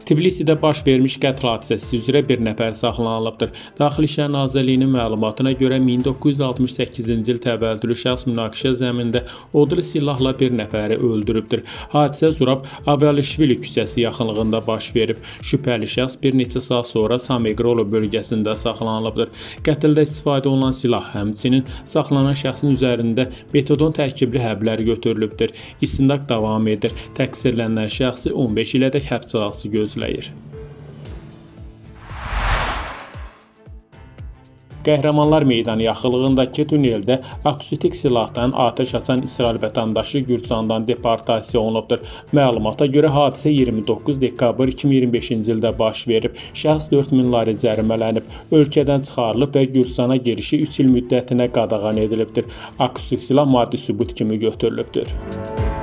Tbilisidə baş vermiş qətl hadisəsi üzrə bir nəfər saxlanılıbdır. Daxili İşlər Nazirliyinin məlumatına görə 1968-ci il təvəllüdlü şəxs münaqişə zəminində odlu silahla bir nəfəri öldürübdür. Hadisə Zurab Avalişvili küçəsi yaxınlığında baş verib. Şübhəli şəxs bir neçə saat sonra Samegrelo bölgəsində saxlanılıbdır. Qətldə istifadə olunan silah, həmçinin saxlanan şəxsin üzərində metadon tərkibli həblər götürülübdür. İstintaq davam edir. Təqsirlənilən şəxsi 15 ilədək həbs cəzası gözləyir. Qəhrəmanlar Meydanı yaxınlığındakı tuneldə akustik silahdan atəş açan İsrail vətəndaşı Gürcüstandan deportasiya olunubdur. Məlumata görə hadisə 29 dekabr 2025-ci ildə baş verib. Şəxs 4000 lari cərimələnib, ölkədən çıxarılıb və Gürcüstana girişi 3 il müddətinə qadağan edilibdir. Akustik silah maddi sübut kimi götürülübdür.